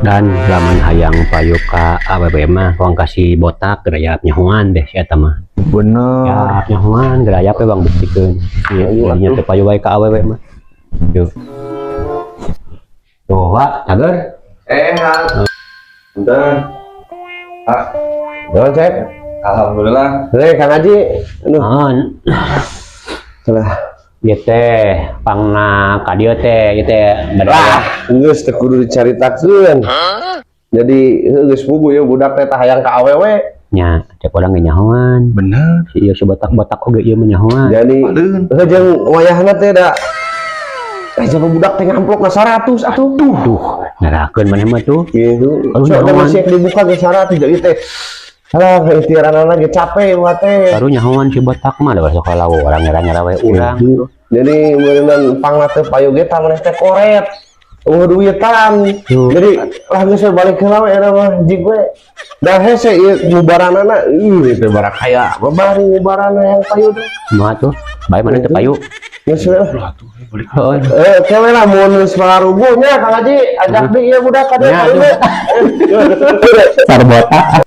Dan lamun hayang payu ka awewe mah tong ka si botak, gerayap nyahoan deh si eta mah. Bener. Ya, nyahoan gerayap we bang, buktikeun. Ieu Ayo, nya atuh. Teu payu wae ka awewe mah. Yuk. Tuh, Wak, cager. Sehat. Bentar. Ah, Jalan, Cep. Alhamdulillah. Hei, Kang Haji. Aduh, Naon? Salah. Ieu teh pangna ka dieu teh, ieu teh bade. Lah, geus teu kudu dicaritakeun. Jadi heuh, geus puguh ya budak teh tah hayang ka awewe. Nya, cek urang ge nyahoan. Bener. Si ieu si botak-botak oge ieu mah nyahoan. Jadi Padeun. Heuh, jeung wayahna teh da eh jaba budak teh ngamplok na 100 atuh. Duh, ngerakeun maneh mah tuh. Gitu. Aduh, So, da nyahoan. Masih dibuka ge 100, jadi teh alah, ikhtiaranana ge capek mah teh. Baru nyahoan si botak mah, da sekolah urang ngera-ngera we urang. Gitu. Jadi meureunan pangna teh payu ge tah maneh teh koret. Euweuh duitan. Tuh. Jadi lah geus we balik heula we eta mah jig we. Da hese ieu ngubaranana, ih teh barakaya. Babari ngubarana yang payu teh. Kumaha tuh? Bae mana teu payu? Geus we lah. Lah tuh, balik. Heeh. Eh, kewe lah mun geus malaruguh nya, Kang Haji, ajak deui ieu budak ka dieu Nya, payu. Sar botak.